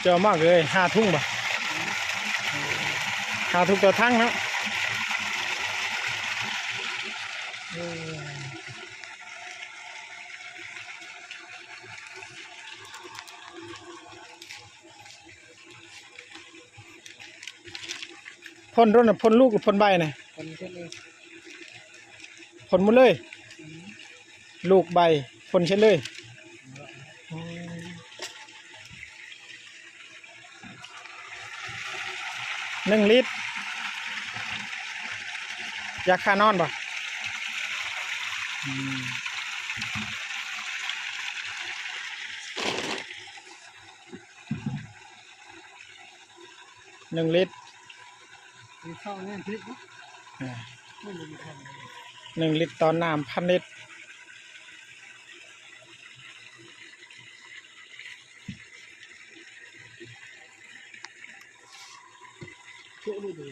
ເຈົ້າມາກເລີຍ ຫ້າທຸງບໍ່? ຫ້າທຸງຕໍ່ຖັງເນາະ. ພົ່ນໂດນ ພົ່ນລູກຫຼືພົ່ນໃບນະ? ຄົນເຮັດເອງ ພົ່ນໝົດເລີຍ. ອືມ ລູກໃບພົ່ນເສຍເລີຍ. ອືມ ໜຶ່ງລິດ ຢາຄ່ານອນບໍ່? ອືມ ໜຶ່ງລິດ ມີເຂົ້າແນ່ທິດເນາະ. ອາ ມັນບໍ່ມີເຂົ້າ ໜຶ່ງລິດຕໍ່ນ້ຳພັນລິດ. ໂຈະເລີຍເດີ.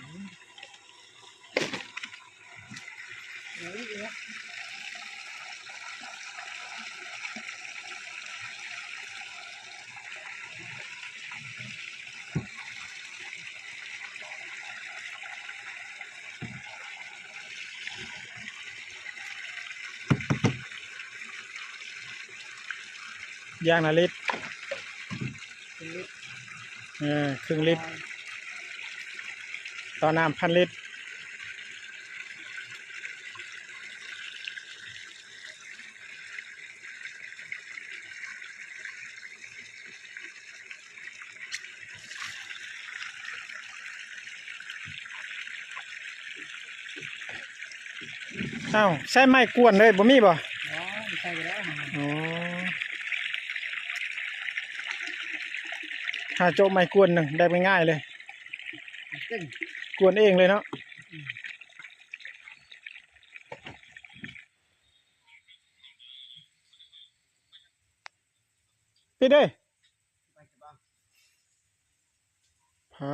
ຢ່າງລະລິດ ເປັນລິດ ເອີ ເຄິ່ງລິດ ຕໍ່ນ້ຳພັນລິດ. ອ້າວ ໃຊ້ໄມ້ກວນເລີຍ ບໍ່ມີບໍ່? ອໍ ໃຊ້ກໍໄດ້. ອໍ ຫາໂຈະໄມ້ກວນໜຶ່ງ ແບບງ່າຍໆເລີຍ ເກັ່ງ ກວນເອງເລີຍເນາະ. ອືມ ປິດເດ້ ພາ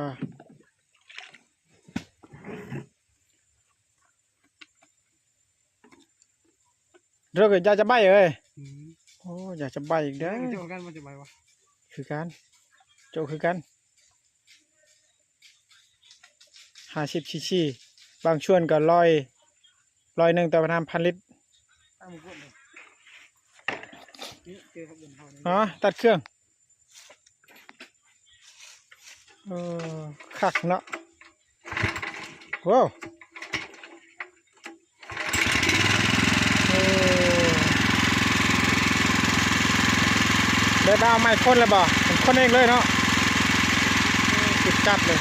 ເດີກ ຢາກຈະໃບ້ເອີຍ. ອືມ ໂອ້ ຢາກຈະໃບ້ອີກເດີ. ເຈົ້າຄືກັນບໍ່ຈະໃບ້ວະ? ຄືກັນ ໂຈະຄືກັນ. ຫ້າສິບຊີຊີ ບາງສ່ວນກໍຮ້ອຍ ຮ້ອຍໜຶ່ງຕໍ່ນ້ຳພັນລິດ. ອໍ ຕັດເຄື່ອງ. ເອີ ຄັກເນາະ. ວ້າວ ເອີ ໄດ້ມາເອົາໄມ້ຄົນແລ້ວບໍ່? ຄົນເອງເລີຍເນາະ. ເອີ ສຸດຈັດເລີຍ.